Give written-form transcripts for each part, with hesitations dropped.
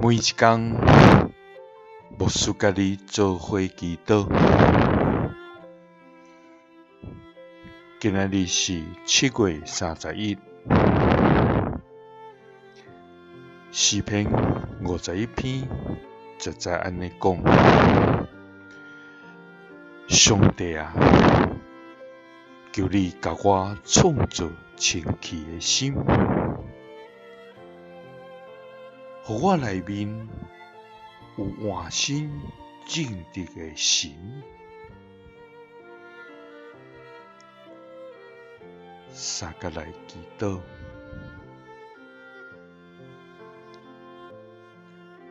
每一工，牧師佮你做伙祈禱。今仔日是7月31，詩篇51篇10節按呢講：上帝啊，求你共我創造清氣的心，予我內面有換新正直的神。三佮來祈禱，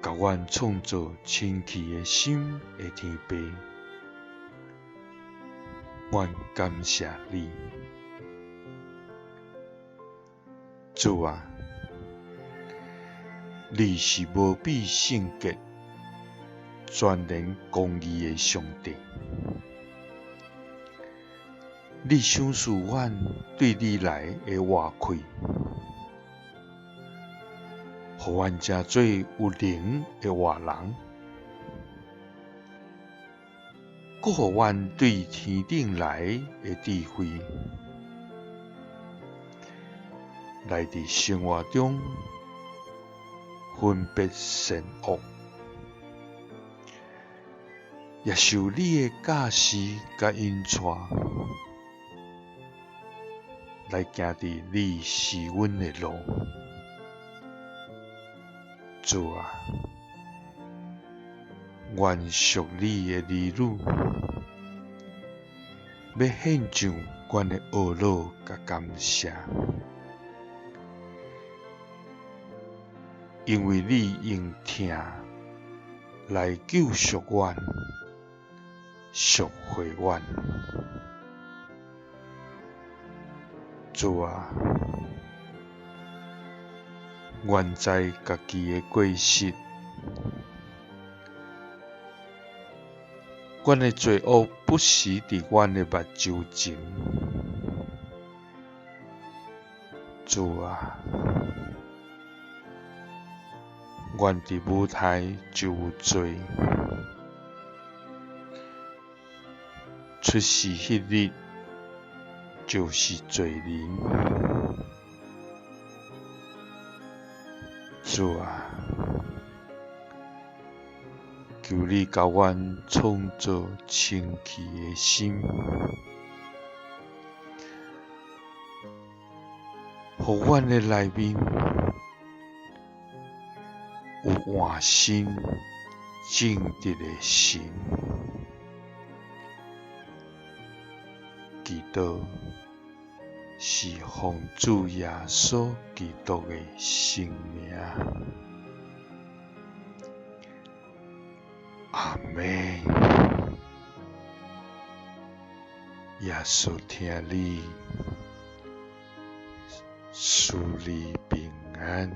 共阮創造清氣的心的天父，阮感謝你，主啊，你是無比聖潔、全能公義的上帝。你賞賜阮對你來的活氣，予阮成做有靈的活人，閣予阮對天頂來的智慧，來佇生活中分別善惡，也受你的教示佮引帶，來行佇你賜阮的路。主啊，阮屬你的兒女，欲獻上阮的懊惱佮感謝，因為你用疼來救贖阮、贖回阮。主啊，阮知家己的過失，阮的罪惡不時佇阮的目睭前。主啊，阮佇母胎就有罪，出世彼日就是罪人。主啊，求你共阮創造清氣的心，予阮的內面有換新正直的神。祈禱是奉主耶穌基督的聖名。阿們。耶穌疼你，賜你平安。